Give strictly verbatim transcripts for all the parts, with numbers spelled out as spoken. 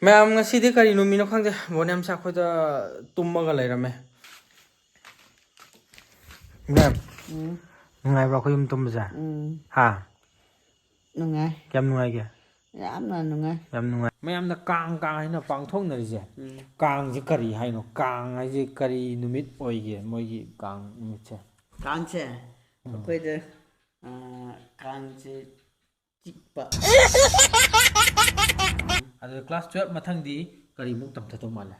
ꯃꯌꯥꯝ, ꯉꯁꯤꯗꯤ ꯀꯔꯤ ꯅꯨꯃꯤꯠꯅꯣ ꯈꯪꯗꯦ, ꯕꯣꯅꯦꯝꯁꯦ ꯑꯩꯈꯣꯏꯗ ꯇꯨꯝꯃꯒ ꯂꯩꯔꯝꯃꯦ꯫ ꯃꯌꯥꯝ, ꯎꯝ꯫ ꯅꯨꯡꯉꯥꯏꯕ꯭ꯔꯣ ꯑꯩꯈꯣꯏ ꯌꯨꯝ ꯇꯨꯝꯕꯁꯦ? ꯎꯝ꯫ ꯍꯥ? ꯅꯨꯡꯉꯥꯏ꯫ ꯀꯌꯥꯝ ꯅꯨꯡꯉꯥꯏꯒꯦ? ꯌꯥꯝꯅ ꯅꯨꯡꯉꯥꯏ꯫ ꯌꯥꯝ ꯅꯨꯡꯉꯥꯏ꯫ ꯃꯌꯥꯝꯅ ꯀꯥꯡ, ꯀꯥꯡ ꯍꯥꯏꯅ ꯄꯥꯡꯊꯣꯛꯅꯔꯤꯁꯦ, ꯎꯝ꯫ ꯀꯥꯡꯁꯦ ꯀꯔꯤ ꯍꯥꯏꯅꯣ? ꯀꯥꯡ ꯍꯥꯏꯁꯦ ꯀꯔꯤ ꯅꯨꯃꯤꯠ ꯑꯣꯏꯒꯦ, ꯃꯣꯏꯒꯤ ꯀꯥꯡ ꯅꯨꯃꯤꯠꯁꯦ? ꯀꯥꯡꯁꯦ ꯎꯝ꯫ ꯑꯩꯈꯣꯏꯗ, ꯑ, ꯀꯥꯡꯁꯦ ꯆꯤꯛꯄ꯫ ꯑꯗꯨ class twelve ꯃꯊꯪꯗꯤ ꯀꯔꯤꯃꯨꯛ ꯇꯝꯊꯗꯧ ꯃꯥꯜꯂꯦ?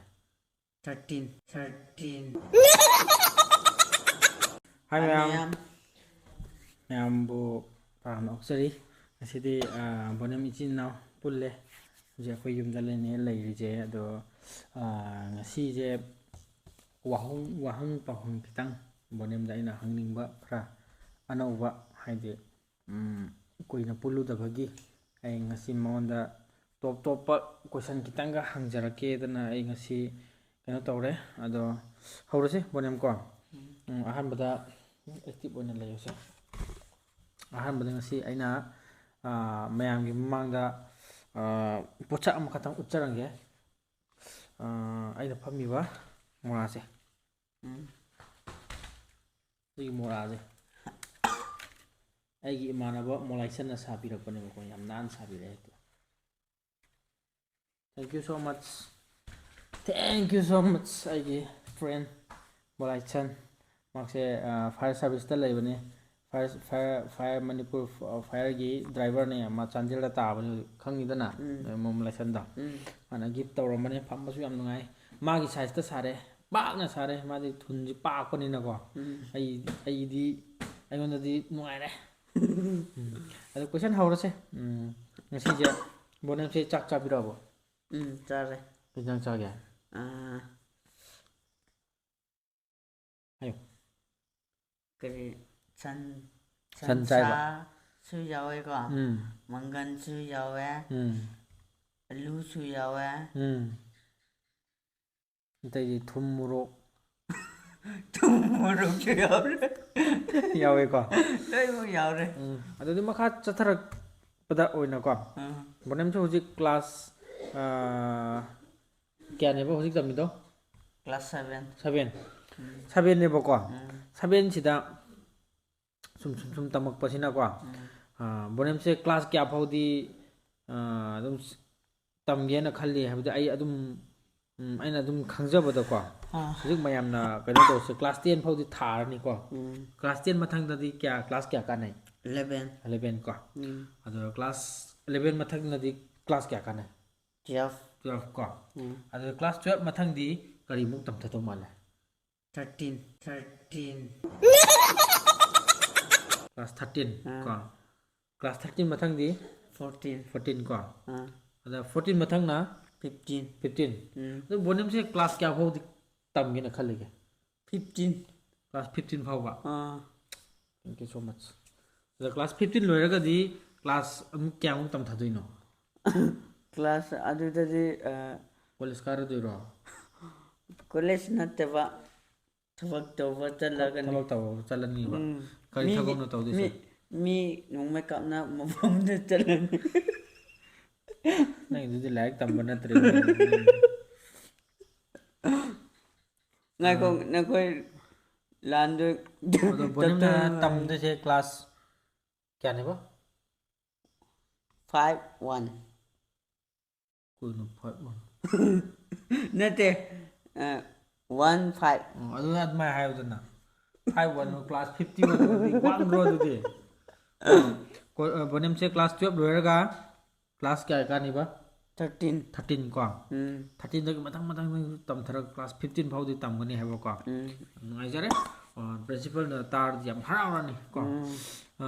Thirteen, thirteen꯫ Hi ꯃꯌꯥꯝ꯫ ꯃꯌꯥꯝ꯫ ꯃꯌꯥꯝꯕꯨ ꯇꯔꯥꯝꯅ ꯑꯣꯛꯆꯔꯤ꯫ ꯉꯁꯤꯗꯤ, ꯑ, ꯕꯣꯅꯦꯝ ꯏꯆꯤꯟ ꯏꯅꯥꯎ ꯄꯨꯜꯂꯦ꯫ ꯍꯧꯖꯤꯛ ꯑꯩꯈꯣꯏ ꯌꯨꯝꯗ ꯂꯩꯅꯦ ꯂꯩꯔꯤꯁꯦ꯫ ꯑꯗꯣ, ꯑ, ꯉꯁꯤꯁꯦ ꯋꯥꯍꯪ, ꯋꯥꯍꯪ ꯄꯥꯎꯍꯪ ꯈꯤꯇꯪ ꯕꯣꯅꯦꯝꯗ ꯑꯩꯅ ꯍꯪꯅꯤꯡꯕ ꯈꯔ ꯑꯅꯧꯕ, ꯍꯥꯏꯗꯤ, ꯎꯝ, ꯀꯨꯏꯅ ꯄꯨꯜꯂꯨꯗꯕꯒꯤ ꯑꯩ ꯉꯁꯤ ꯃꯉꯣꯟꯗ ꯇꯣꯞ ꯇꯣꯞꯄ question ꯈꯤꯇꯪꯒ ꯍꯪꯖꯔꯛꯀꯦꯗꯅ ꯑꯩ ꯉꯁꯤ ꯀꯩꯅꯣ ꯇꯧꯔꯦ꯫ ꯑꯗꯣ ꯍꯧꯔꯁꯤ ꯕꯣꯅꯦꯝ ꯀꯣ꯫ ꯎꯝ꯫ ꯎꯝ, ꯑꯍꯥꯟꯕꯗ active ꯑꯣꯏꯅ ꯂꯩꯔꯁꯦ꯫ ꯑꯍꯥꯟꯕꯗ ꯉꯁꯤ ꯑꯩꯅ, ꯑ, ꯃꯌꯥꯝꯒꯤ ꯃꯃꯥꯡꯗ, ꯑ, ꯄꯣꯠꯁꯛ ꯑꯃꯈꯛꯇꯪ ꯎꯠꯆꯔꯝꯒꯦ꯫ ꯑ, ꯑꯩꯅ ꯐꯝꯃꯤꯕ ꯃꯣꯔꯥꯁꯦ꯫ ꯎꯝ꯫ ꯁꯤꯒꯤ ꯃꯣꯔꯥꯁꯦ ꯑꯩꯒꯤ ꯏꯃꯥꯟꯅꯕ ꯃꯣꯂꯥꯏꯁꯟꯅ ꯁꯥꯕꯤꯔꯛꯄꯅꯦꯕꯀꯣ, ꯌꯥꯝ ꯅꯥꯟꯅ ꯁꯥꯕꯤꯔꯛꯑꯦ꯫ Thank you so much, thank you so much ꯑꯩꯒꯤ friend ꯃꯣꯂꯥꯏꯁꯟ꯫ ꯃꯍꯥꯛꯁꯦ, ꯑ, fire serviceꯇ ꯂꯩꯕꯅꯦ꯫ Fire, fire, fire ꯃꯅꯤꯄꯨꯔ ꯐ-, fireꯒꯤ driverꯅꯦ꯫ ꯃꯥ ꯆꯥꯟꯗꯦꯜꯗ ꯇꯥꯕꯅꯦ ꯍꯧꯖꯤꯛ, ꯈꯪꯉꯤꯗꯅ? ꯎꯝ꯫ ꯃꯣꯂꯥꯏꯁꯟꯗꯣ꯫ ꯎꯝ꯫ ꯃꯥꯅ gift ꯇꯧꯔꯝꯕꯅꯦ, ꯐꯝꯕꯁꯨ ꯌꯥꯝ ꯅꯨꯡꯉꯥꯏ꯫ ꯃꯥꯒꯤ sizeꯇ ꯁꯥꯔꯦ, ꯄꯥꯛꯅ ꯁꯥꯔꯦ꯫ ꯃꯥꯗꯤ ꯊꯨꯟꯁꯤ ꯄꯥꯛꯄꯅꯤꯅꯀꯣ꯫ ꯎꯝ꯫ ꯑꯩ, ꯑꯩꯗꯤ, ꯑꯩꯉꯣꯟꯗꯗꯤ ꯅꯨꯡꯉꯥꯏꯔꯦ꯫ ꯎꯝ꯫ ꯑꯗꯣ question ꯍꯧꯔꯁꯦ꯫ ꯎꯝ, ꯉꯁꯤꯁꯦ ꯕꯣꯅꯦꯝꯁꯦ ꯆꯥꯛ ꯆꯥꯕꯤꯔꯛꯑꯕꯣ? ꯎꯝ, ꯆꯥꯔꯦ꯫ ꯀꯩ ꯏꯟꯖꯥꯡ ꯆꯥꯒꯦ? ꯑꯥ, ꯍꯥꯏꯌꯨ꯫ ꯀꯔꯤ, ꯁꯟ, ꯁꯟ ꯆꯥꯏꯕ꯫ ꯁꯟꯁꯥꯁꯨ ꯌꯥꯎꯋꯦꯀꯣ꯫ ꯎꯝ꯫ ꯃꯪꯒꯟꯁꯨ ꯌꯥꯎꯋꯦ꯫ ꯎꯝ꯫ ꯑꯂꯨꯁꯨ ꯌꯥꯎꯋꯦ꯫ ꯎꯝ꯫ ꯑꯇꯩꯗꯤ ꯊꯨꯝ, ꯃꯣꯔꯣꯛ꯫ ꯊꯨꯝ, ꯃꯣꯔꯣꯛꯁꯨ ꯌꯥꯎꯔꯦ꯫ ꯌꯥꯎꯋꯦꯀꯣ? ꯂꯣꯏꯅꯃꯛ ꯌꯥꯎꯔꯦ꯫ ꯎꯝ, ꯑꯗꯨꯗꯤ ꯃꯈꯥ ꯆꯠꯊꯔꯛꯄꯗ ꯑꯣꯏꯅꯀꯣ, ꯎꯝ꯫ ꯕꯣꯅꯦꯝꯁꯨ ꯍꯧꯖꯤꯛ class ꯑꯥ, ꯀꯌꯥꯅꯦꯕ ꯍꯧꯖꯤꯛ ꯇꯝꯃꯤꯗꯣ? Class seven. Seven. ꯎꯝ. Sevenꯅꯦꯕꯀꯣ. ꯎꯝ. Sevenꯁꯤꯗ ꯁꯨꯝ ꯁꯨꯝ ꯁꯨꯝ ꯇꯝꯃꯛꯄꯁꯤꯅꯀꯣ, ꯎꯝ. ꯑꯥ, ꯕꯣꯅꯦꯝꯁꯦ class ꯀꯌꯥ ꯐꯥꯎꯗꯤ, ꯑꯥ, ꯑꯗꯨꯝ ꯁ-, ꯇꯝꯒꯦꯅ ꯈꯜꯂꯤ? ꯍꯥꯏꯕꯗꯤ ꯑꯩ ꯑꯗꯨꯝ, ꯎꯝ, ꯑꯩꯅ ꯑꯗꯨꯝ ꯈꯪꯖꯕꯗꯀꯣ, ꯑꯥ. ꯍꯧꯖꯤꯛ ꯃꯌꯥꯝꯅ ꯀꯩꯅꯣ ꯇꯧꯔꯁꯦ, class ten ꯐꯥꯎꯗꯤ ꯊꯥꯔꯅꯤꯀꯣ꯫ ꯎꯝ. Class ten ꯃꯊꯪꯗꯗꯤ ꯀꯌꯥ, class ꯀꯌꯥ ꯀꯥꯟꯅꯩ? Eleven. Eleven ꯀꯣ꯫ ꯎꯝ. ꯑꯗꯣ class eleven ꯃꯊꯪꯗꯗꯤ class ꯀꯌꯥ ꯀꯥꯟꯅꯩ? Twelve. Twelve ꯀꯣ꯫ ꯎꯝ. ꯑꯗꯣ class twelve ꯃꯊꯪꯗꯤ ꯀꯔꯤꯃꯨꯛ ꯇꯝꯊꯗꯧ ꯃꯥꯜꯂꯦ? Thirteen. Thirteen. Class thirteen ꯑꯥ. ꯀꯣ꯫ Class thirteen ꯃꯊꯪꯗꯤ Fourteen. Fourteen ꯀꯣ꯫ ꯑꯥ. ꯑꯗ fourteen ꯃꯊꯪꯅ Fifteen. Fifteen꯫ ꯎꯝ. ꯑꯗꯨ ꯕꯣꯅꯦꯝꯁꯦ class ꯀꯌꯥ ꯐꯥꯎꯗꯤ ꯇꯝꯒꯦꯅ ꯈꯜꯂꯤꯒꯦ? Fifteen. Class fifteen ꯐꯥꯎꯕ? ꯑꯥ. Thank you so much. ꯑꯗ class fifteen ꯂꯣꯏꯔꯒꯗꯤ class ꯑꯃꯨꯛ ꯀꯌꯥꯃꯨꯛ ꯇꯝꯊꯗꯣꯏꯅꯣ? Class ꯑꯗꯨꯗꯗꯤ, ꯑ, College ꯀꯥꯔꯗꯣꯏꯔꯣ? College ꯅꯠꯇꯕ, ꯊꯕꯛ ꯇꯧꯕ ꯆꯠꯂꯒꯅꯤ꯫ ꯊꯕꯛ ꯇꯧꯕ ꯆꯠꯂꯅꯤꯕ? ꯎꯝ. ꯀꯔꯤ ꯃꯤꯒꯤ-, ꯊꯕꯛꯅꯣ ꯇꯧꯗꯣꯏꯁꯦ? ꯃꯤ-, ꯃꯤ ꯅꯣꯡꯃꯩ ꯀꯥꯞꯅ ꯃꯐꯝꯗ ꯆꯠꯂꯅꯤ꯫ ꯅꯪꯒꯤꯗꯨꯗꯤ ꯂꯥꯏꯔꯤꯛ ꯇꯝꯕ ꯅꯠꯇ꯭ꯔꯦ꯫ ꯉꯥꯏꯈꯣ, ꯑꯥ. ꯅꯈꯣꯏ ꯂꯥꯟꯗꯣꯏ-, ꯑꯗꯣ ꯕꯣꯅꯦꯝꯅ ꯇꯝꯗꯣꯏꯁꯦ class ꯀꯌꯥꯅꯦꯕ? Five one. ꯀꯩꯅꯣ five one? ꯅꯠꯇꯦ, ꯑ, one five. ꯑꯣ, ꯑꯗꯨꯅ ꯑꯗꯨꯃꯥꯏꯅ ꯍꯥꯏꯌꯨꯗꯅ꯫ Five one class fifty one ꯑꯗꯨꯗꯤ ꯋꯥꯡꯗ꯭ꯔꯣ ꯑꯗꯨꯗꯤ? ꯀꯣ-, ꯑ, ꯕꯣꯅꯦꯝꯁꯦ class twelve ꯂꯣꯏꯔꯒ class ꯀꯌꯥ ꯀꯥꯅꯤꯕ? Thirteen. Thirteen ꯀꯣ꯫ ꯎꯝ. Thirteenꯗꯒꯤ ꯃꯊꯪ ꯃꯊꯪ ꯃꯊꯪ ꯇꯝꯊꯔꯒ class fifteen ꯐꯥꯎꯗꯤ ꯇꯝꯒꯅꯤ ꯍꯥꯏꯕꯀꯣ꯫ ꯎꯝ. ꯌꯥꯝ ꯅꯨꯡꯉꯥꯏꯖꯔꯦ꯫ ꯑ, principalꯅ ꯇꯥꯔꯗꯤ ꯌꯥꯝ ꯍꯔꯥꯎꯔꯅꯤ ꯀꯣ꯫ ꯎꯝ. ꯑ,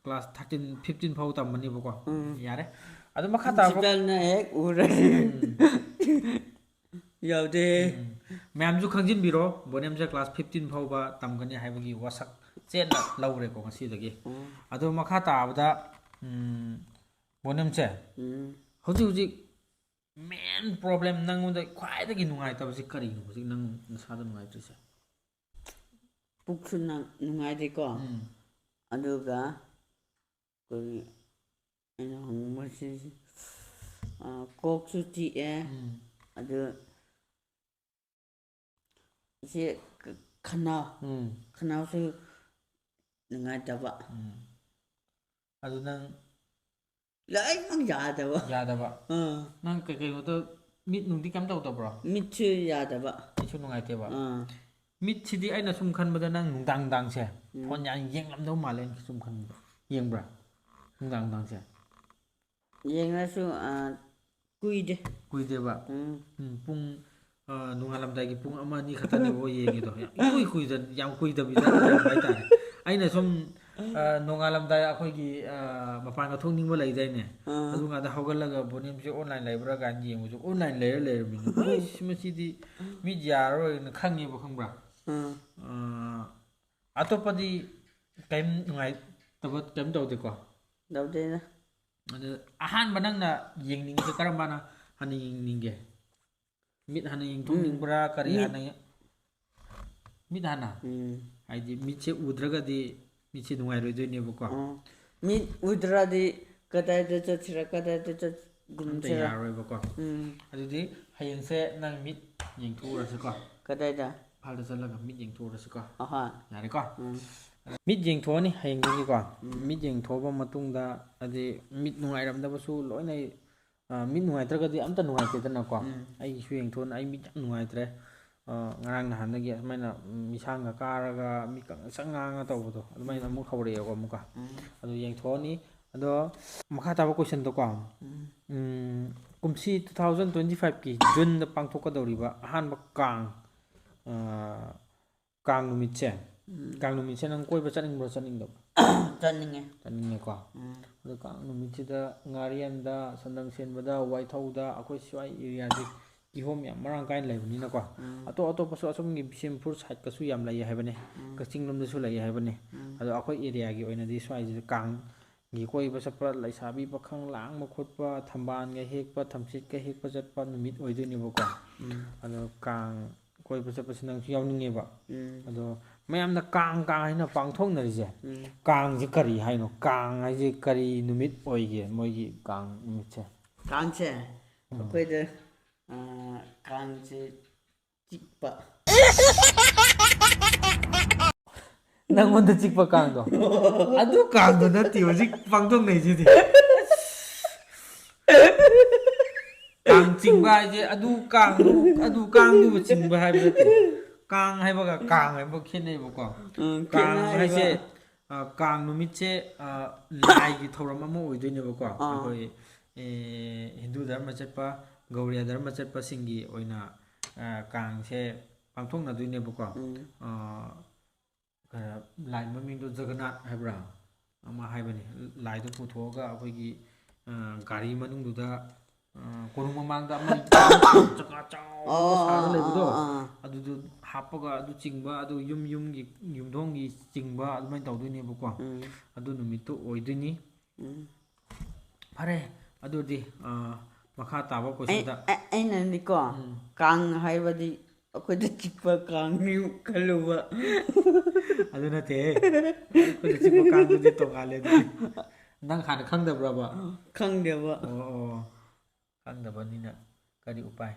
class thirteen, fifteen ꯐꯥꯎ ꯇꯝꯕꯅꯦꯕꯀꯣ꯫ ꯎꯝ. ꯌꯥꯔꯦ꯫ ꯑꯗꯨ ꯃꯈꯥ ꯇꯥꯕ Principalꯅ ꯍꯦꯛ ꯎꯔꯦ꯫ ꯎꯝ. ꯌꯥꯎꯗꯦ꯫ ꯎꯝ. ꯃꯌꯥꯝꯁꯨ ꯈꯪꯖꯤꯟꯕꯤꯔꯣ, ꯕꯣꯅꯦꯝꯁꯦ class fifteen ꯐꯥꯎꯕ ꯇꯝꯒꯅꯤ ꯍꯥꯏꯕꯒꯤ ꯋꯥꯁꯛ ꯆꯦꯠꯅ ꯂꯧꯔꯦꯀꯣ ꯉꯁꯤꯗꯒꯤ꯫ ꯎꯝ. ꯑꯗꯣ ꯃꯈꯥ ꯇꯥꯕꯗ, ꯎꯝ, ꯕꯣꯅꯦꯝꯁꯦ ꯎꯝ. ꯍꯧꯖꯤꯛ ꯍꯧꯖꯤꯛ main problem, ꯅꯪꯉꯣꯟꯗ ꯈ꯭ꯋꯥꯏꯗꯒꯤ ꯅꯨꯡꯉꯥꯏꯇꯕꯁꯤ ꯀꯔꯤꯅꯣ? ꯍꯧꯖꯤꯛ ꯅꯪ ꯅꯁꯥꯗ ꯅꯨꯡꯉꯥꯏꯇ꯭ꯔꯤꯁꯦ? ꯄꯨꯛꯁꯨ ꯅ-, ꯅꯨꯡꯉꯥꯏꯇꯦꯀꯣ꯫ ꯎꯝ. ꯑꯗꯨꯒ ꯀꯔꯤ ꯑꯩꯅ ꯍꯪꯕꯁꯤ, ꯑ, ꯀꯣꯛꯁꯨ ꯆꯤꯛꯑꯦ꯫ ꯎꯝ ꯑꯗꯨ ꯁꯤ ꯈ- ꯈꯅꯥꯎ ꯎꯝ ꯈꯅꯥꯎꯁꯨ ꯅꯨꯡꯉꯥꯏꯇꯕ꯫ ꯎꯝ ꯑꯗꯨ ꯅꯪ ꯂꯣꯏꯅꯃꯛ ꯌꯥꯗꯕ꯫ ꯌꯥꯗꯕ? ꯑꯥ ꯅꯪ ꯀꯩ ꯀꯩꯅꯣꯗ ꯃꯤꯠ ꯅꯨꯡꯗꯤ ꯀꯩꯝ ꯇꯧꯗꯕ꯭ꯔꯣ? ꯃꯤꯠꯁꯨ ꯌꯥꯗꯕ꯫ ꯃꯤꯠꯁꯨ ꯅꯨꯡꯉꯥꯏꯇꯦꯕ? ꯑꯥ ꯃꯤꯠꯁꯤꯗꯤ ꯑꯩꯅ ꯁꯨꯝ ꯈꯟꯕꯗ ꯅꯪ ꯅꯨꯡꯗꯥꯡ ꯅꯨꯡꯗꯥꯡꯁꯦ ꯎꯝ꯫ ꯐꯣꯟ ꯌꯥꯝ ꯌꯦꯡꯂꯝꯗꯧ ꯃꯥꯜꯂꯦ, ꯑꯩꯅ ꯁꯨꯝ ꯈꯟꯕꯗ꯫ ꯌꯦꯡꯕ꯭ꯔꯥ ꯅꯨꯡꯗꯥꯡ ꯅꯨꯡꯗꯥꯡꯁꯦ? ꯌꯦꯡꯉꯁꯨ ꯑꯥ, ꯀꯨꯏꯗꯦ꯫ ꯀꯨꯏꯗꯦꯕ? ꯎꯝ ꯎꯝ, ꯄꯨꯡ ꯑ, ꯅꯣꯡꯉꯥꯜꯂꯝꯗꯥꯏꯒꯤ ꯄꯨꯡ ꯑꯃ ꯑꯅꯤ ꯈꯛꯇꯅꯦꯕ ꯌꯦꯡꯉꯤꯗꯣ꯫ ꯌꯥꯝ ꯏꯀꯨꯏ ꯀꯨꯏꯗ ꯌꯥꯝ ꯀꯨꯏꯗꯕꯤꯗ ꯌꯦꯡꯕ ꯍꯥꯏꯇꯥꯔꯦ꯫ ꯑꯩꯅ ꯁꯨꯝ ꯑ, ꯅꯣꯡꯉꯥꯜꯂꯝꯗꯥꯏ ꯑꯩꯈꯣꯏꯒꯤ ꯑ, ꯃꯄꯥꯟꯒ ꯊꯣꯛꯅꯤꯡꯕ ꯂꯩꯗꯥꯏꯅꯦ? ꯑꯥ ꯑꯗꯨꯀꯥꯟꯗ ꯍꯧꯒꯠꯂꯒ ꯕꯣꯅꯤꯝꯁꯦ ꯑꯣꯟꯂꯥꯏꯟ ꯂꯩꯕ꯭ꯔꯥ ꯀꯥꯏꯅ ꯌꯦꯡꯕꯁꯨ ꯑꯣꯟꯂꯥꯏꯟ ꯂꯩꯔ ꯂꯩꯔꯝꯃꯤꯅꯦ꯫ ꯑꯩꯁ, ꯃꯁꯤꯗꯤ ꯃꯤꯠ ꯌꯥꯔꯔꯣꯏꯅ ꯈꯪꯉꯦꯕ, ꯈꯪꯕ꯭ꯔꯥ? ꯑꯥ ꯑ, ꯑꯇꯣꯞꯄꯗꯤ ꯀꯔꯤꯝ ꯅꯨꯡꯉꯥꯏꯇꯕ ꯀꯔꯤꯝ ꯇꯧꯗꯦꯀꯣ? ꯇꯧꯗꯦꯗ꯫ ꯑꯗꯨ ꯑꯍꯥꯟꯕ ꯅꯪꯅ ꯌꯦꯡꯅꯤꯡꯉꯤꯁꯦ ꯀꯔꯝꯕꯅ ꯍꯥꯟꯅ ꯌꯦꯡꯅꯤꯡꯒꯦ? ꯃꯤꯠ ꯍꯥꯟꯅ ꯌꯦꯡꯊꯣꯛꯅꯤꯡꯕ꯭ꯔꯥ? ꯀꯔꯤ ꯃꯤꯠ꯫ ꯍꯥꯟꯅ ꯌꯦ- ꯃꯤꯠ ꯍꯥꯟꯅ? ꯎꯝ ꯍꯥꯏꯗꯤ ꯃꯤꯠꯁꯦ ꯎꯗ꯭ꯔꯒꯗꯤ ꯃꯤꯠꯁꯦ ꯅꯨꯡꯉꯥꯏꯔꯣꯏꯗꯣꯏꯅꯦꯕꯀꯣ꯫ ꯑꯣ꯫ ꯃꯤꯠ ꯎꯗ꯭ꯔꯗꯤ ꯀꯗꯥꯏꯗ ꯆꯠꯁꯤꯔ, ꯀꯗꯥꯏꯗ ꯆꯠ- ꯑꯝꯇ ꯒꯨꯝꯁꯤꯔ? ꯌꯥꯔꯔꯣꯏꯕꯀꯣ꯫ ꯎꯝ ꯑꯗꯨꯗꯤ ꯍꯌꯦꯡꯁꯦ ꯅꯪ ꯃꯤꯠ ꯌꯦꯡꯊꯣꯛꯎꯔꯁꯤꯀꯣ꯫ ꯀꯗꯥꯏꯗ? ꯏꯝꯐꯥꯜꯗ ꯆꯠꯂꯒ ꯃꯤꯠ ꯌꯦꯡꯊꯣꯛꯎꯔꯁꯤꯀꯣ꯫ ꯑꯍꯣꯏ꯫ ꯌꯥꯔꯦꯀꯣ? ꯎꯝ ꯃꯤꯠ ꯌꯦꯡꯊꯣꯛꯑꯅꯤ ꯍꯌꯦꯡꯗꯒꯤꯀꯣ꯫ ꯎꯝ꯫ ꯃꯤꯠ ꯌꯦꯡꯊꯣꯛꯑꯕ ꯃꯇꯨꯡꯗ ꯍꯥꯏꯗꯤ ꯃꯤꯠ ꯅꯨꯡꯉꯥꯏꯔꯝꯗꯕꯁꯨ ꯂꯣꯏꯅ, ꯑ, ꯃꯤꯠ ꯅꯨꯡꯉꯥꯏꯇ꯭ꯔꯒꯗꯤ ꯑꯝꯇ ꯅꯨꯡꯉꯥꯏꯇꯦꯗꯅꯀꯣ꯫ ꯎꯝ꯫ ꯑꯩꯒꯤꯁꯨ ꯌꯦꯡꯊꯣꯛꯑꯅꯤ, ꯑꯩ ꯃꯤꯠ ꯌꯥꯝ ꯅꯨꯡꯉꯥꯏꯇ꯭ꯔꯦ꯫ ꯑ, ꯉꯔꯥꯡ ꯅꯍꯥꯟꯗꯒꯤ ꯑꯁꯨꯃꯥꯏꯅ, ꯎꯝ, ꯃꯤꯁꯥꯡꯒ ꯀꯥꯔꯒ ꯃꯤꯠꯀ ꯉꯁꯪ ꯉꯥꯡꯉ ꯇꯧꯕꯗꯣ ꯑꯗꯨꯃꯥꯏꯅ ꯑꯃꯨꯛ ꯍꯧꯔꯛꯑꯦꯕ ꯑꯃꯨꯛꯀ꯫ ꯎꯝ꯫ ꯑꯗꯨ ꯌꯦꯡꯊꯣꯛꯑꯅꯤ꯫ ꯑꯗꯣ ꯃꯈꯥ ꯇꯥꯕ questionꯗꯣꯀꯣ꯫ ꯎꯝ꯫ ꯎꯝ, ꯀꯨꯝꯁꯤ two thousand twenty fiveꯀꯤ Juneꯗ ꯄꯥꯡꯊꯣꯛꯀꯗꯧꯔꯤꯕ ꯑꯍꯥꯟꯕ ꯀꯥꯡ, ꯑ, ꯀꯥꯡ ꯅꯨꯃꯤꯠꯁꯦ, ꯎꯝ꯫ ꯀꯥꯡ ꯅꯨꯃꯤꯠꯁꯦ ꯅꯪ ꯀꯣꯏꯕ ꯆꯠꯅꯤꯡꯕ꯭ꯔꯣ, ꯆꯠꯅꯤꯡꯗꯕ꯭ꯔꯣ? ꯆꯠꯅꯤꯡꯉꯦ꯫ ꯆꯠꯅꯤꯡꯉꯦꯀꯣ꯫ ꯎꯝ꯫ ꯑꯗꯣ ꯀꯥꯡ ꯅꯨꯃꯤꯠꯁꯤꯗ ꯉꯥꯔꯤꯌꯥꯟꯗ, ꯁꯟꯗꯪ ꯁꯦꯟꯕꯗ, ꯋꯥꯏꯊꯧꯗ, ꯑꯩꯈꯣꯏ ꯁ꯭ꯋꯥꯏ areaꯁꯦ ꯀꯤꯍꯣꯝ ꯌꯥꯝ ꯃꯔꯥꯡ ꯀꯥꯏꯅ ꯂꯩꯕꯅꯤꯅꯀꯣ꯫ ꯎꯝ꯫ ꯑꯇꯣꯞ ꯑꯇꯣꯞꯄꯁꯨ ꯑꯁꯣꯝꯒꯤ ꯕꯤꯁꯦꯝꯄꯨꯔ sideꯀꯁꯨ ꯌꯥꯝ ꯂꯩꯌꯦ ꯍꯥꯏꯕꯅꯦ꯫ ꯎꯝ꯫ ꯀꯛꯆꯤꯡ ꯂꯣꯝꯗꯁꯨ ꯂꯩꯌꯦ ꯍꯥꯏꯕꯅꯦ꯫ ꯎꯝ꯫ ꯑꯗꯣ ꯑꯩꯈꯣꯏ areaꯒꯤ ꯑꯣꯏꯅꯗꯤ ꯁ꯭ꯋꯥꯏꯁꯤꯗ ꯀꯥꯡꯒꯤ ꯀꯣꯏꯕ ꯆꯠꯄ, ꯂꯩꯁꯥꯕꯤ ꯄꯥꯈꯪ ꯂꯥꯡꯕ ꯈꯣꯠꯄ, ꯊꯝꯕꯥꯜꯒ ꯍꯦꯛꯄ, ꯊꯝꯆꯦꯠꯀ ꯍꯦꯛꯄ ꯆꯠꯄ ꯅꯨꯃꯤꯠ ꯑꯣꯏꯗꯣꯏꯅꯦꯕꯀꯣ꯫ ꯎꯝ꯫ ꯑꯗꯣ ꯀꯥꯡ ꯀꯣꯏꯕ ꯆꯠꯄꯁꯤ ꯅꯪꯁꯨ ꯌꯥꯎꯅꯤꯡꯉꯦꯕ꯫ ꯎꯝ꯫ ꯑꯗꯣ ꯃꯌꯥꯝꯅ ꯀꯥꯡ ꯀꯥꯡ ꯍꯥꯏꯅ ꯄꯥꯡꯊꯣꯛꯅꯔꯤꯁꯦ, ꯎꯝ꯫ ꯀꯥꯡꯁꯦ ꯀꯔꯤ ꯍꯥꯏꯅꯣ? ꯀꯥꯡ ꯍꯥꯏꯁꯦ ꯀꯔꯤ ꯅꯨꯃꯤꯠ ꯑꯣꯏꯒꯦ, ꯃꯣꯏꯒꯤ ꯀꯥꯡ ꯅꯨꯃꯤꯠꯁꯦ? ꯀꯥꯡꯁꯦ ꯑꯩꯈꯣꯏꯗ, ꯑ, ꯀꯥꯡꯁꯦ ꯆꯤꯛꯄ꯫ ꯅꯪꯉꯣꯟꯗ ꯆꯤꯛꯄ ꯀꯥꯡꯗꯣ? ꯑꯗꯨ ꯀꯥꯡꯗꯣ ꯅꯠꯇꯦ ꯍꯧꯖꯤꯛ ꯄꯥꯡꯊꯣꯛꯅꯩꯁꯤꯗꯤ꯫ ꯀꯥꯡ ꯆꯤꯡꯕ ꯍꯥꯏꯁꯦ ꯑꯗꯨ ꯀꯥꯡꯗꯨ, ꯑꯗꯨ ꯀꯥꯡꯗꯨꯕꯨ ꯆꯤꯡꯕ ꯍꯥꯏꯕ ꯅꯠꯇꯦ꯫ ꯀꯥꯡ ꯍꯥꯏꯕꯒ ꯀꯥꯡ ꯍꯥꯏꯕꯒ ꯈꯦꯠꯅꯩꯕꯀꯣ꯫ ꯎꯝ, ꯀꯥꯡ ꯈꯦꯠꯅꯩꯕ꯫ ꯍꯥꯏꯁꯦ, ꯑ, ꯀꯥꯡ ꯅꯨꯃꯤꯠꯁꯦ, ꯑ, ꯂꯥꯏꯒꯤ ꯊꯧꯔꯝ ꯑꯃ ꯑꯣꯏꯗꯣꯏꯅꯦꯕꯀꯣ꯫ ꯑꯥ꯫ ꯑꯩꯈꯣꯏ, ꯑꯦ, ꯍꯤꯟꯗꯨ ꯙꯔꯃ ꯆꯠꯄ, ꯒꯧꯔꯤꯌꯥ ꯙꯔꯃ ꯆꯠꯄꯁꯤꯡꯒꯤ ꯑꯣꯏꯅ, ꯑ, ꯀꯥꯡꯁꯦ ꯄꯥꯡꯊꯣꯛꯅꯗꯣꯏꯅꯦꯕꯀꯣ꯫ ꯎꯝ꯫ ꯑ, ꯑ, ꯂꯥꯏ ꯃꯃꯤꯡꯗꯣ ꯖꯒꯟꯅꯥꯊ ꯍꯥꯏꯕ꯭ꯔꯥ ꯑꯃ ꯍꯥꯏꯕꯅꯤ꯫ ꯂꯥꯏꯗꯣ ꯄꯨꯊꯣꯛꯑꯒ ꯑꯩꯈꯣꯏꯒꯤ, ꯑ, ꯒꯥꯔꯤ ꯃꯅꯨꯡꯗꯨꯗ, ꯑ, ꯀꯣꯅꯨꯡ ꯃꯃꯥꯡꯗ ꯑꯃ ꯆꯀꯥ ꯆꯥꯎꯕ ꯑꯣ, ꯁꯥꯔꯒ ꯑꯣ, ꯂꯩꯕꯗꯣ, ꯑꯣ, ꯑꯥ꯫ ꯑꯗꯨꯗꯣ ꯍꯥꯞꯄꯒ ꯑꯗꯨ ꯆꯤꯡꯕ, ꯑꯗꯨ ꯌꯨꯝ ꯌꯨꯝꯒꯤ ꯌꯨꯝꯊꯣꯡꯒꯤ ꯆꯤꯡꯕ ꯑꯗꯨꯃꯥꯏꯅ ꯇꯧꯗꯣꯏꯅꯦꯕꯀꯣ꯫ ꯎꯝ, ꯑꯗꯨ ꯅꯨꯃꯤꯠꯇꯨ ꯑꯣꯏꯗꯣꯏꯅꯤ꯫ ꯎꯝ꯫ ꯐꯔꯦ, ꯑꯗꯨꯗꯤ, ꯑ, ꯃꯈꯥ ꯇꯥꯕ ꯑꯩ, ꯀꯣꯏꯁꯟꯗ꯫ ꯑꯩ-, ꯑꯩꯅꯗꯤꯀꯣ, ꯎꯝ꯫ ꯀꯥꯡ ꯍꯥꯏꯕꯗꯤ ꯑꯩꯈꯣꯏꯗ ꯆꯤꯛꯄ ꯀꯥꯡꯅꯤ ꯈꯜꯂꯨꯕ꯫ ꯑꯗꯨ ꯅꯠꯇꯦꯍꯦ꯫ ꯑꯩꯈꯣꯏꯗ ꯆꯤꯛꯄ ꯀꯥꯡꯗꯨꯗꯤ ꯇꯣꯡꯉꯥꯜꯂꯦ ꯑꯗꯨꯗꯤ꯫ ꯅꯪ ꯍꯥꯟꯅ ꯈꯪꯗꯕ꯭ꯔꯕ? ꯈꯪꯗꯦꯕ꯫ ꯑꯣ, ꯑꯣ꯫ ꯈꯪꯗꯕꯅꯤꯅ ꯀꯔꯤ ꯎꯄꯥꯏ?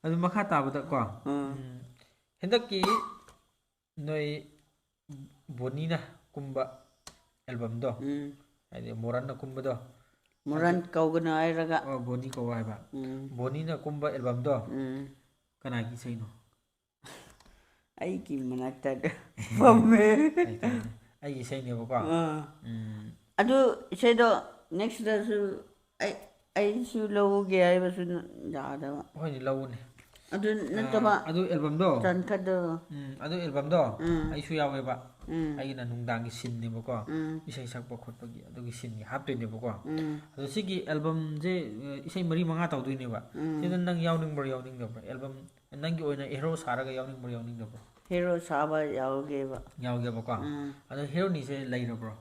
ꯑꯗꯨ ꯃꯈꯥ ꯇꯥꯕꯗꯀꯣ, ꯑꯥ꯫ ꯎꯝ, ꯍꯟꯗꯛꯀꯤ ꯅꯣꯏ ꯕꯣꯅꯤꯅ ꯀꯨꯝꯕ ꯑꯦꯜꯕꯝꯗꯣ, ꯎꯝ꯫ ꯍꯥꯏꯗꯤ ꯃꯣꯔꯟꯅ ꯀꯨꯝꯕꯗꯣ, ꯃꯣꯔꯟ ꯀꯧꯒꯅꯨ ꯍꯥꯏꯔꯒ꯫ ꯑꯣ, ꯕꯣꯅꯤ ꯀꯧ ꯍꯥꯏꯕ꯫ ꯎꯝ꯫ ꯕꯣꯅꯤꯅ ꯀꯨꯝꯕ ꯑꯦꯜꯕꯝꯗꯣ ꯎꯝ꯫ ꯀꯅꯥꯒꯤ ꯏꯁꯩꯅꯣ? ꯑꯩꯒꯤ ꯃꯅꯥꯛꯇ ꯐꯝꯃꯦ꯫ ꯑꯩ ꯈꯪꯉꯦ꯫ ꯑꯩꯒꯤ ꯏꯁꯩꯅꯦꯕꯀꯣ꯫ ꯑꯥ꯫ ꯎꯝ꯫ ꯑꯗꯨ ꯏꯁꯩꯗꯣ next ꯇꯁꯨ ꯑꯩ, ꯑꯩꯁꯨ ꯂꯧꯒꯦ ꯍꯥꯏꯕꯁꯨ ꯌꯥꯗꯕ꯫ ꯍꯣꯏꯅꯦ, ꯂꯧꯎꯅꯦ꯫ ꯑꯗꯨ ꯅꯠꯇꯕ ꯑꯥ, ꯑꯗꯨ ꯑꯦꯜꯕꯝꯗꯣ, ꯆꯟꯈꯠꯇꯣ꯫ ꯎꯝ, ꯑꯗꯨ ꯑꯦꯜꯕꯝꯗꯣ ꯎꯝ꯫ ꯑꯩꯁꯨ ꯌꯥꯎꯋꯦꯕ꯫ ꯎꯝ꯫ ꯑꯩꯒꯤꯅ ꯅꯨꯡꯗꯥꯡꯒꯤ ꯁꯤꯟꯅꯦꯕꯀꯣ꯫ ꯎꯝ꯫ ꯏꯁꯩ ꯁꯛꯄ ꯈꯣꯠꯄꯒꯤ ꯑꯗꯨꯒꯤ ꯁꯤꯟꯒꯤ ꯍꯥꯞꯇꯣꯏꯅꯦꯕꯀꯣ꯫ ꯎꯝ꯫ ꯑꯗꯣ ꯁꯤꯒꯤ ꯑꯦꯜꯕꯝꯁꯦ, ꯑ, ꯏꯁꯩ ꯃꯔꯤ ꯃꯉꯥ ꯇꯧꯗꯣꯏꯅꯦꯕ꯫ ꯎꯝ꯫ ꯁꯤꯗ ꯅꯪ ꯌꯥꯎꯅꯤꯡꯕ꯭ꯔꯣ, ꯌꯥꯎꯅꯤꯡꯗꯕ꯭ꯔꯣ? ꯑꯦꯜꯕꯝ ꯅꯪꯒꯤ ꯑꯣꯏꯅ ꯍꯦꯔꯣ ꯁꯥꯔꯒ ꯌꯥꯎꯅꯤꯡꯕ꯭ꯔꯣ, ꯌꯥꯎꯅꯤꯡꯗꯕ꯭ꯔꯣ? ꯍꯦꯔꯣ ꯁꯥꯕ ꯌꯥꯎꯒꯦꯕ꯫ ꯌꯥꯎꯒꯦꯕꯀꯣ꯫ ꯎꯝ꯫ ꯑꯗꯣ ꯍꯦꯔꯣꯅꯤꯁꯦ ꯂꯩꯔꯕ꯭ꯔꯣ?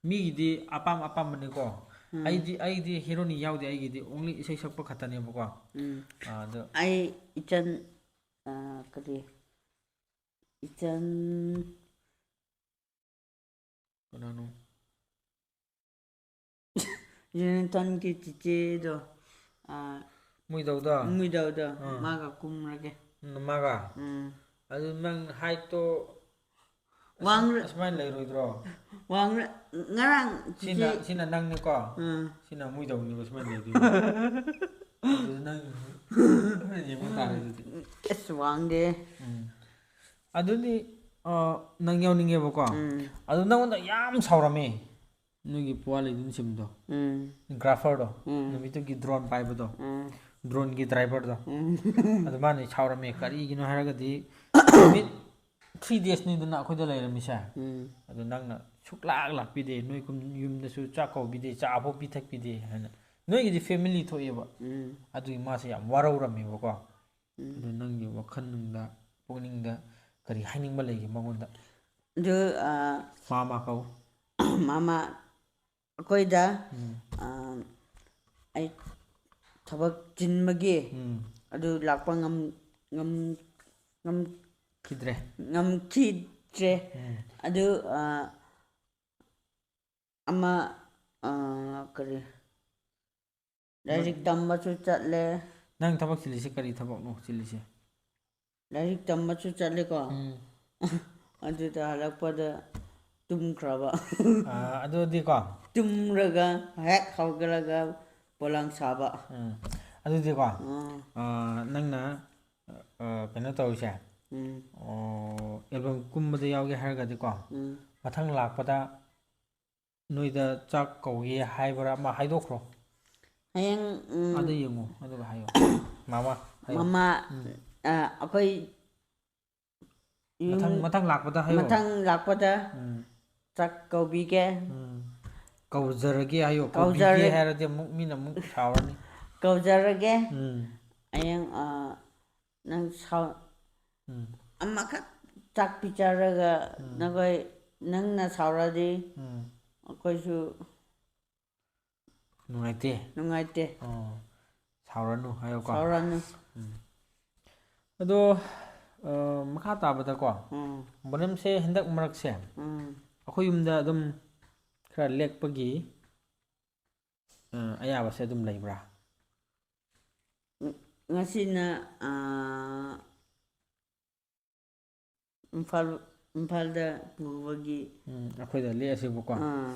ꯃꯤꯒꯤꯗꯤ ꯑꯄꯥꯝ ꯑꯄꯥꯝꯕꯅꯤꯀꯣ꯫ ꯎꯝ꯫ ꯑꯩꯗꯤ, ꯑꯩꯗꯤ ꯍꯦꯔꯣꯅꯤ ꯌꯥꯎꯗꯦ, ꯑꯩꯒꯤꯗꯤ only ꯏꯁꯩ ꯁꯛꯄ ꯈꯛꯇꯅꯦꯕꯀꯣ꯫ ꯎꯝ꯫ ꯑꯗꯣ ꯑꯩ ꯏꯆꯟ, ꯑ, ꯀꯔꯤ? ꯏꯆꯟ ꯀꯅꯥꯅꯣ? ꯖꯣꯅꯥꯊꯟꯒꯤ ꯆꯤꯆꯦꯗꯣ, ꯑꯥ, ꯃꯨꯏꯗꯧꯗꯣ? ꯃꯨꯏꯗꯧꯗꯣ, ꯑꯥ꯫ ꯃꯥꯒ ꯀꯨꯝꯔꯒꯦ꯫ ꯎꯝ, ꯃꯥꯒ? ꯎꯝ꯫ ꯑꯗꯨ ꯅꯪ ꯍꯥꯏꯠꯇꯣ ꯋꯥꯡꯔ- ꯑꯁꯨꯃꯥꯏꯅ ꯂꯩꯔꯣꯏꯗ꯭ꯔꯣ? ꯋꯥꯡꯔ-, ꯉꯔꯥꯡ ꯁꯤꯅ, ꯆꯤꯆꯦ-, ꯁꯤꯅ ꯅꯪꯅꯤꯀꯣ? ꯎꯝ꯫ ꯁꯤꯅ ꯃꯨꯏꯗꯧꯅꯦꯕ, ꯁꯨꯃꯥꯏꯅ ꯂꯩꯗꯣꯏꯅꯦ꯫ ꯑꯗꯨ ꯅꯪ ꯌꯦꯡꯕ ꯇꯥꯔꯦ ꯑꯗꯨꯗꯤ꯫ ꯑꯁ, ꯋꯥꯡꯗꯦ꯫ ꯎꯝ꯫ ꯑꯗꯨꯗꯤ, ꯑ, ꯅꯪ ꯌꯥꯎꯅꯤꯡꯉꯦꯕꯀꯣ? ꯎꯝ꯫ ꯑꯗꯨ ꯅꯪꯉꯣꯟꯗ ꯌꯥꯝ ꯁꯥꯎꯔꯝꯃꯦ ꯅꯣꯏꯒꯤ ꯄꯨꯋꯥ ꯂꯩꯗꯨꯅ ꯁꯤꯝꯗꯣ꯫ ꯎꯝ꯫ ꯒ꯭ꯔꯥꯐꯔꯗꯣ, ꯎꯝ꯫ ꯅꯨꯃꯤꯠꯇꯨꯒꯤ ꯗ꯭ꯔꯣꯟ ꯄꯥꯏꯕꯗꯣ, ꯎꯝ꯫ ꯗ꯭ꯔꯣꯟꯒꯤ ꯗ꯭ꯔꯥꯏꯚꯔꯗꯣ, ꯎꯝ꯫ ꯑꯗꯨ ꯃꯥꯅ ꯁꯥꯎꯔꯝꯃꯦ꯫ ꯀꯔꯤꯒꯤꯅꯣ ꯍꯥꯏꯔꯒꯗꯤ, ꯅꯨꯃꯤꯠ ꯊ꯭ꯔꯤ ꯗꯦꯖꯅꯤꯗꯅ ꯑꯩꯈꯣꯏꯗ ꯂꯩꯔꯝꯃꯤꯁꯦ꯫ ꯎꯝ꯫ ꯑꯗꯨ ꯅꯪꯅ ꯁꯨꯛꯂꯥꯛ ꯂꯥꯛꯄꯤꯗꯦ, ꯅꯣꯏ ꯀꯨꯝ-, ꯌꯨꯝꯗꯁꯨ ꯆꯥꯛ ꯀꯧꯕꯤꯗꯦ, ꯆꯥ ꯑꯐꯥꯎ ꯄꯤꯊꯛꯄꯤꯗꯦ ꯍꯥꯏꯅ꯫ ꯅꯣꯏꯒꯤꯗꯤ ꯐꯦꯃꯤꯂꯤ ꯊꯣꯛꯑꯦꯕ꯫ ꯎꯝ꯫ ꯑꯗꯨꯒꯤ ꯃꯥꯁꯦ ꯌꯥꯝ ꯋꯥꯔꯧꯔꯝꯃꯦꯕꯀꯣ꯫ ꯎꯝ꯫ ꯑꯗꯨ ꯅꯪꯒꯤ ꯋꯥꯈꯜꯅꯨꯡꯗ, ꯄꯨꯛꯅꯤꯡꯗ ꯀꯔꯤ ꯍꯥꯏꯅꯤꯡꯕ ꯂꯩꯒꯦ ꯃꯉꯣꯟꯗ? ꯑꯗꯨ, ꯑ, ꯃꯥꯃ ꯀꯧ꯫ ꯃꯥꯃ, ꯑꯩꯈꯣꯏꯗ, ꯎꯝ꯫ ꯑ, ꯑꯩ ꯊꯕꯛ ꯆꯤꯟꯕꯒꯤ ꯎꯝ꯫ ꯑꯗꯨ ꯂꯥꯛꯄ ꯉꯝ-, ꯉꯝ-, ꯉꯝ-, ꯈꯤꯗ꯭ꯔꯦ꯫ ꯉꯝꯈꯤꯗ꯭ꯔꯦ꯫ ꯎꯝ꯫ ꯑꯗꯨ, ꯑ, ꯑꯃ, ꯑ, ꯀꯔꯤ, ꯂꯥꯏꯔꯤꯛ ꯇꯝꯕꯁꯨ ꯆꯠꯂꯦ꯫ ꯅꯪ ꯊꯕꯛ ꯆꯤꯜꯂꯤꯁꯦ ꯀꯔꯤ ꯊꯕꯛꯅꯣ ꯆꯤꯜꯂꯤꯁꯦ? ꯂꯥꯏꯔꯤꯛ ꯇꯝꯕꯁꯨ ꯆꯠꯂꯦꯀꯣ꯫ ꯎꯝ꯫ ꯑꯗꯨꯗ ꯍꯜꯂꯛꯄꯗ ꯇꯨꯝꯈ꯭ꯔꯕ꯫ ꯑꯥ, ꯑꯗꯨꯗꯤꯀꯣ꯫ ꯇꯨꯝꯔꯒ ꯍꯦꯛ ꯍꯧꯒꯠꯂꯒ ꯄꯣꯂꯥꯡ ꯁꯥꯕ꯫ ꯎꯝ꯫ ꯑꯗꯨꯗꯤꯀꯣ, ꯎꯝ꯫ ꯑꯥ, ꯅꯪꯅ, ꯑꯥ, ꯀꯩꯅꯣ ꯇꯧꯔꯤꯁꯦ, ꯎꯝ꯫ ꯑꯣ, ꯑꯦꯜꯕꯝ ꯀꯨꯝꯕꯗ ꯌꯥꯎꯒꯦ ꯍꯥꯏꯔꯒꯗꯤꯀꯣ, ꯎꯝ꯫ ꯃꯊꯪ ꯂꯥꯛꯄꯗ ꯅꯣꯏꯗ ꯆꯥꯛ ꯀꯧꯒꯦ ꯍꯥꯏꯕ꯭ꯔꯥ ꯑꯃ ꯍꯥꯏꯗꯣꯛꯈ꯭ꯔꯣ꯫ ꯍꯌꯦꯡ, ꯎꯝ, ꯑꯗ ꯌꯦꯡꯉꯣ, ꯑꯗꯨꯒ ꯍꯥꯏꯌꯣ꯫ ꯃꯥꯃ, ꯍꯥꯏꯌꯣ꯫ ꯃꯃꯥ, ꯎꯝ꯫ ꯑ, ꯑꯩꯈꯣꯏ ꯌꯨꯝ ꯃꯊꯪ, ꯃꯊꯪ ꯂꯥꯛꯄꯗ ꯍꯥꯏꯌꯣ꯫ ꯃꯊꯪ ꯂꯥꯛꯄꯗ ꯎꯝ꯫ ꯆꯥꯛ ꯀꯧꯕꯤꯒꯦ꯫ ꯎꯝ꯫ ꯀꯧꯖꯔꯒꯦ ꯍꯥꯏꯌꯣ, ꯀꯧꯖꯔ- ꯀꯧꯕꯤꯒꯦ ꯍꯥꯏꯔꯗꯤ ꯑꯃꯨꯛ ꯃꯤꯅ ꯑꯃꯨꯛ ꯁꯥꯎꯔꯅꯤ꯫ ꯀꯧꯖꯔꯒꯦ꯫ ꯎꯝ꯫ ꯍꯌꯦꯡ, ꯑ, ꯅꯪ ꯁꯥꯎ-, ꯎꯝ꯫ ꯑꯃꯈꯛ ꯆꯥꯛ ꯄꯤꯖꯔꯒ ꯎꯝ꯫ ꯅꯈꯣꯏ, ꯅꯪꯅ ꯁꯥꯎꯔꯗꯤ ꯎꯝ꯫ ꯑꯩꯈꯣꯏꯁꯨ ꯅꯨꯡꯉꯥꯏꯇꯦ꯫ ꯅꯨꯡꯉꯥꯏꯇꯦ꯫ ꯑꯣ, ꯁꯥꯎꯔꯅꯨ ꯍꯥꯏꯌꯣꯀꯣ꯫ ꯁꯥꯎꯔꯅꯨ꯫ ꯎꯝ꯫ ꯑꯗꯣ, ꯑ, ꯃꯈꯥ ꯇꯥꯕꯗꯀꯣ, ꯎꯝ꯫ ꯕꯣꯅꯝꯁꯦ ꯍꯟꯗꯛ ꯃꯔꯛꯁꯦ ꯎꯝ꯫ ꯑꯩꯈꯣꯏ ꯌꯨꯝꯗ ꯑꯗꯨꯝ ꯈꯔ ꯂꯦꯛꯄꯒꯤ ꯑ, ꯑꯌꯥꯕꯁꯦ ꯑꯗꯨꯝ ꯂꯩꯕ꯭ꯔꯥ? ꯉꯁꯤꯅ, ꯑ, ꯏꯝꯐꯥꯜ, ꯏꯝꯐꯥꯜꯗ ꯄꯨꯕꯒꯤ꯫ ꯎꯝ, ꯑꯩꯈꯣꯏꯗ ꯂꯦꯛꯑꯁꯦꯕꯀꯣ꯫ ꯑꯥ꯫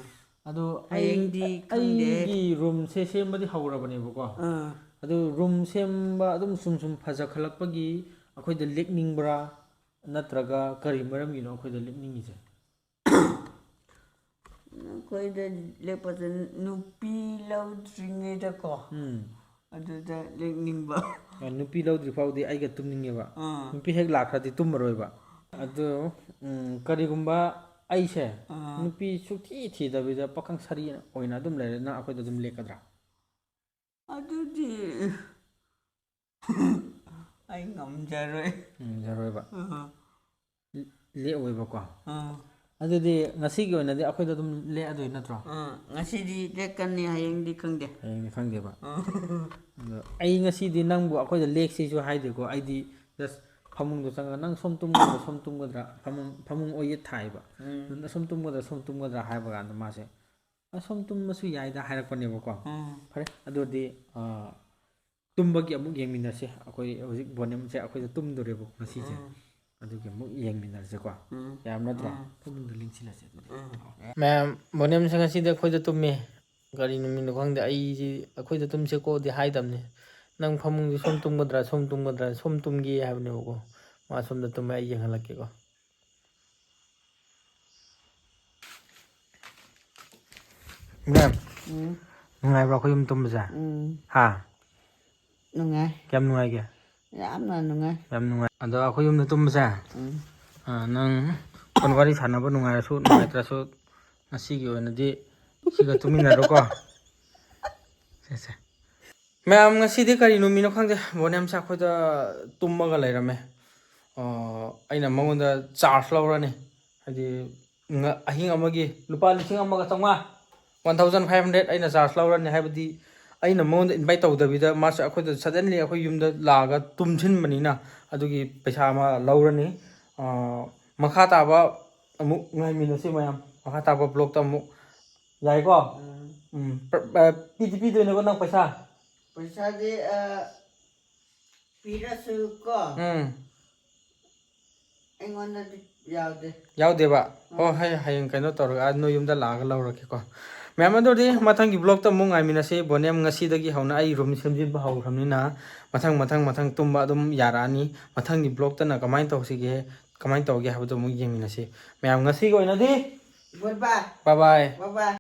ꯑꯗꯣ ꯑꯩ, ꯍꯌꯦꯡꯗꯤ ꯈꯪꯗꯦ꯫ ꯑꯩꯒꯤ ꯔꯨꯝꯁꯦ ꯁꯦꯝꯕꯗꯤ ꯍꯧꯔꯕꯅꯦꯕꯀꯣ꯫ ꯑꯥ꯫ ꯑꯗꯨ ꯔꯨꯝ ꯁꯦꯝꯕ ꯑꯗꯨꯝ ꯁꯨꯝ ꯁꯨꯝ ꯐꯖꯈꯠꯂꯛꯄꯒꯤ ꯑꯩꯈꯣꯏꯗ ꯂꯦꯛꯅꯤꯡꯕ꯭ꯔꯥ, ꯅꯠꯇ꯭ꯔꯒ ꯀꯔꯤ ꯃꯔꯝꯒꯤꯅꯣ ꯑꯩꯈꯣꯏꯗ ꯂꯦꯛꯅꯤꯡꯉꯤꯁꯦ? ꯑꯩꯈꯣꯏꯗ ꯂꯦꯛꯄꯁꯦ ꯅꯨꯄꯤ ꯂꯧꯗ꯭ꯔꯤꯉꯩꯗꯀꯣ, ꯎꯝ꯫ ꯑꯗꯨꯗ ꯂꯦꯛꯅꯤꯡꯕ꯫ ꯑ, ꯅꯨꯄꯤ ꯂꯧꯗ꯭ꯔꯤ ꯐꯥꯎꯗꯤ ꯑꯩꯒ ꯇꯨꯝꯅꯤꯡꯉꯦꯕ꯫ ꯑꯥ꯫ ꯅꯨꯄꯤ ꯍꯦꯛ ꯂꯥꯛꯈ꯭ꯔꯗꯤ ꯇꯨꯝꯃꯔꯣꯏꯕ꯫ ꯑꯗꯨ, ꯎꯝ, ꯀꯔꯤꯒꯨꯝꯕ ꯑꯩꯁꯦ ꯑꯥ꯫ ꯅꯨꯄꯤ ꯁꯨꯛꯊꯤ ꯊꯤꯗꯕꯤꯗ ꯄꯥꯈꯪ ꯁꯥꯔꯤ ꯑꯣꯏꯅ ꯑꯗꯨꯝ ꯂꯩꯔꯦ, ꯅꯪ ꯑꯩꯈꯣꯏꯗ ꯑꯗꯨꯝ ꯂꯦꯛꯀꯗ꯭ꯔꯥ? ꯑꯗꯨꯗꯤ ꯑꯩ ꯉꯝꯖꯔꯣꯏ꯫ ꯉꯝꯖꯔꯣꯏꯕ꯫ ꯑꯥ꯫ ꯂꯦꯛꯑꯣꯏꯕꯀꯣ꯫ ꯑꯥ꯫ ꯑꯗꯨꯗꯤ ꯉꯁꯤꯒꯤ ꯑꯣꯏꯅꯗꯤ ꯑꯩꯈꯣꯏꯗ ꯑꯗꯨꯝ ꯂꯦꯛꯑꯗꯣꯏ ꯅꯠꯇ꯭ꯔꯣ? ꯑꯥ, ꯉꯁꯤꯗꯤ ꯂꯦꯛꯀꯅꯤ, ꯍꯌꯦꯡꯗꯤ ꯈꯪꯗꯦ꯫ ꯍꯌꯦꯡꯗꯤ ꯈꯪꯗꯦꯕ꯫ ꯑꯥ꯫ ꯑꯗꯣ ꯑꯩ ꯉꯁꯤꯗꯤ ꯅꯪꯕꯨ ꯑꯩꯈꯣꯏꯗ ꯂꯦꯛꯁꯤꯁꯨ ꯍꯥꯏꯗꯦꯀꯣ꯫ ꯑꯩꯗꯤ just ꯐꯃꯨꯡꯗ ꯆꯪꯉꯒ, "ꯅꯪ ꯁꯣꯝ ꯇꯨꯝꯒꯗ꯭ꯔꯥ, ꯁꯣꯝ ꯇꯨꯝꯒꯗ꯭ꯔꯥ?" ꯐꯃꯨꯡ, ꯐꯃꯨꯡ ꯑꯣꯏꯌꯦ ꯊꯥꯏꯕ꯫ ꯎꯝ꯫ "ꯅꯪ ꯁꯣꯝ ꯇꯨꯝꯒꯗ꯭ꯔꯥ, ꯁꯣꯝ ꯇꯨꯝꯒꯗ꯭ꯔꯥ?" ꯍꯥꯏꯕ ꯀꯥꯟꯗ ꯃꯥꯁꯦ, "ꯑꯁꯣꯝ ꯇꯨꯝꯃꯁꯨ ꯌꯥꯏꯗ" ꯍꯥꯏꯔꯛꯄꯅꯦꯕꯀꯣ꯫ ꯎꯝ꯫ ꯐꯔꯦ, ꯑꯗꯨꯗꯤ, ꯑ, ꯇꯨꯝꯕꯒꯤ ꯑꯃꯨꯛ ꯌꯦꯡꯃꯤꯟꯅꯁꯦ꯫ ꯑꯩꯈꯣꯏ ꯍꯧꯖꯤꯛ ꯕꯣꯅꯦꯝꯁꯦ ꯑꯩꯈꯣꯏꯗ ꯇꯨꯝꯗꯣꯔꯦꯕ ꯉꯁꯤꯁꯦ꯫ ꯎꯝ꯫ ꯑꯗꯨꯒꯤ ꯑꯃꯨꯛ ꯌꯦꯡꯃꯤꯟꯅꯔꯁꯦꯀꯣ꯫ ꯎꯝ꯫ ꯌꯥꯝ ꯅꯠꯇ꯭ꯔꯣ? ꯎꯝ꯫ ꯐꯃꯨꯡꯗ ꯂꯦꯡꯁꯤꯜꯂꯁꯦ ꯑꯗꯨꯗꯤ꯫ ꯎꯝ꯫ ꯃꯌꯥꯝ, ꯕꯣꯅꯦꯝꯁꯦ ꯉꯁꯤꯗꯤ ꯑꯩꯈꯣꯏꯗ ꯇꯨꯝꯃꯤ꯫ ꯀꯔꯤ ꯅꯨꯃꯤꯠꯅꯣ ꯈꯪꯗꯦ, ꯑꯩꯁꯤ ꯑꯩꯈꯣꯏꯗ ꯇꯨꯝꯁꯦꯀꯣꯗꯤ ꯍꯥꯏꯗꯕꯅꯤ꯫ "ꯅꯪ ꯐꯃꯨꯡꯁꯦ ꯁꯣꯝ ꯇꯨꯝꯒꯗ꯭ꯔꯥ, ꯁꯣꯝ ꯇꯨꯝꯒꯗ꯭ꯔꯥ?" ꯁꯣꯝ ꯇꯨꯝꯒꯦ ꯍꯥꯏꯕꯅꯦꯕꯀꯣ꯫ ꯃꯥ ꯁꯣꯝꯗ ꯇꯨꯝꯃꯦ, ꯑꯩ ꯌꯦꯡꯍꯜꯂꯛꯀꯦꯀꯣ꯫ ꯃꯦꯝ, ꯎꯝ꯫ ꯅꯨꯡꯉꯥꯏꯕ꯭ꯔꯣ ꯑꯩꯈꯣꯏ ꯌꯨꯝ ꯇꯨꯝꯕꯁꯦ? ꯎꯝ꯫ ꯍꯥ? ꯅꯨꯡꯉꯥꯏ꯫ ꯀꯌꯥꯝ ꯅꯨꯡꯉꯥꯏꯒꯦ? ꯌꯥꯝꯅ ꯅꯨꯡꯉꯥꯏ꯫ ꯌꯥꯝ ꯅꯨꯡꯉꯥꯏ꯫ ꯑꯗꯣ ꯑꯩꯈꯣꯏ ꯌꯨꯝꯗ ꯇꯨꯝꯕꯁꯦ, ꯎꯝ꯫ ꯑ, ꯅꯪ ꯐꯣꯟ ꯋꯥꯔꯤ ꯁꯥꯟꯅꯕ ꯅꯨꯡꯉꯥꯏꯔꯁꯨ ꯅꯨꯡꯉꯥꯏꯇ꯭ꯔꯁꯨ ꯉꯁꯤꯒꯤ ꯑꯣꯏꯅꯗꯤ ꯁꯤꯒ ꯇꯨꯃꯤꯟꯅꯔꯣꯀꯣ꯫ ꯁꯦ, ꯁꯦ꯫ ꯃꯌꯥꯝ, ꯉꯁꯤꯗꯤ ꯀꯔꯤ ꯅꯨꯃꯤꯠꯅꯣ ꯈꯪꯗꯦ, ꯕꯣꯅꯦꯝꯁꯦ ꯑꯩꯈꯣꯏꯗ ꯇꯨꯝꯃꯒ ꯂꯩꯔꯝꯃꯦ꯫ ꯑ, ꯑꯩꯅ ꯃꯉꯣꯟꯗ ꯆꯥꯔꯖ ꯂꯧꯔꯅꯤ, ꯍꯥꯏꯗꯤ, ꯉ-, ꯑꯍꯤꯡ ꯑꯃꯒꯤ ꯂꯨꯄꯥ ꯂꯤꯁꯤꯡ ꯑꯃꯒ ꯆꯥꯝꯃꯉꯥ, one thousand five hundred ꯑꯩꯅ ꯆꯥꯔꯖ ꯂꯧꯔꯅꯤ, ꯍꯥꯏꯕꯗꯤ ꯑꯩꯅ ꯃꯉꯣꯟꯗ ꯏꯟꯚꯥꯏꯠ ꯇꯧꯗꯕꯤꯗ ꯃꯥꯁꯦ ꯑꯩꯈꯣꯏꯗ suddenly ꯑꯩꯈꯣꯏ ꯌꯨꯝꯗ ꯂꯥꯛꯑꯒ ꯇꯨꯝꯁꯤꯟꯕꯅꯤꯅ ꯑꯗꯨꯒꯤ ꯄꯩꯁꯥ ꯑꯃ ꯂꯧꯔꯅꯤ꯫ ꯑ, ꯃꯈꯥ ꯇꯥꯕ ꯑꯃꯨꯛ ꯉꯥꯏꯃꯤꯟꯅꯁꯤ ꯃꯌꯥꯝ, ꯃꯈꯥ ꯇꯥꯕ ꯕ꯭ꯂꯣꯛꯇ ꯑꯃꯨꯛ꯫ ꯌꯥꯏꯀꯣ? ꯎꯝ꯫ ꯎꯝ, ꯄ- ꯑ, ꯄꯤꯗꯤ ꯄꯤꯗꯣꯏꯅꯦꯀꯣ ꯅꯪ ꯄꯩꯁꯥ? ꯄꯩꯁꯥꯗꯤ ꯑ, ꯄꯤꯔꯁꯨ ꯀꯣ ꯎꯝ, ꯑꯩꯉꯣꯟꯗꯗꯤ ꯌꯥꯎꯗꯦ꯫ ꯌꯥꯎꯗꯦꯕ? ꯑꯣ, ꯍꯌꯦꯡ ꯍꯌꯦꯡ ꯀꯩꯅꯣ ꯇꯧꯔꯒ, ꯑ, ꯅꯣꯏ ꯌꯨꯝꯗ ꯂꯥꯛꯑꯒ ꯂꯧꯔꯒꯦꯀꯣ꯫ ꯃꯌꯥꯝ, ꯑꯗꯨꯗꯤ ꯃꯊꯪꯒꯤ vlogꯇ ꯑꯃꯨꯛ ꯉꯥꯏꯃꯤꯟꯅꯁꯤ꯫ ꯕꯣꯅꯦꯝ ꯉꯁꯤꯗꯒꯤ ꯍꯧꯅ ꯑꯩ room ꯁꯦꯝꯖꯤꯟꯕ ꯍꯧꯈ꯭ꯔꯕꯅꯤꯅ, ꯃꯊꯪ ꯃꯊꯪ ꯃꯊꯪ ꯇꯨꯝꯕ ꯑꯗꯨꯝ ꯌꯥꯔꯛꯑꯅꯤ꯫ ꯃꯊꯪꯒꯤ vlogꯇꯅ ꯀꯃꯥꯏꯅ ꯇꯧꯁꯤꯒꯦ, ꯀꯃꯥꯏꯅ ꯇꯧꯒꯦ ꯍꯥꯏꯕꯗꯣ ꯑꯃꯨꯛ ꯌꯦꯡꯃꯤꯟꯅꯁꯤ꯫ ꯃꯌꯥꯝ, ꯉꯁꯤꯒꯤ ꯑꯣꯏꯅꯗꯤ Goodbye. bye bye꯫ Bye bye.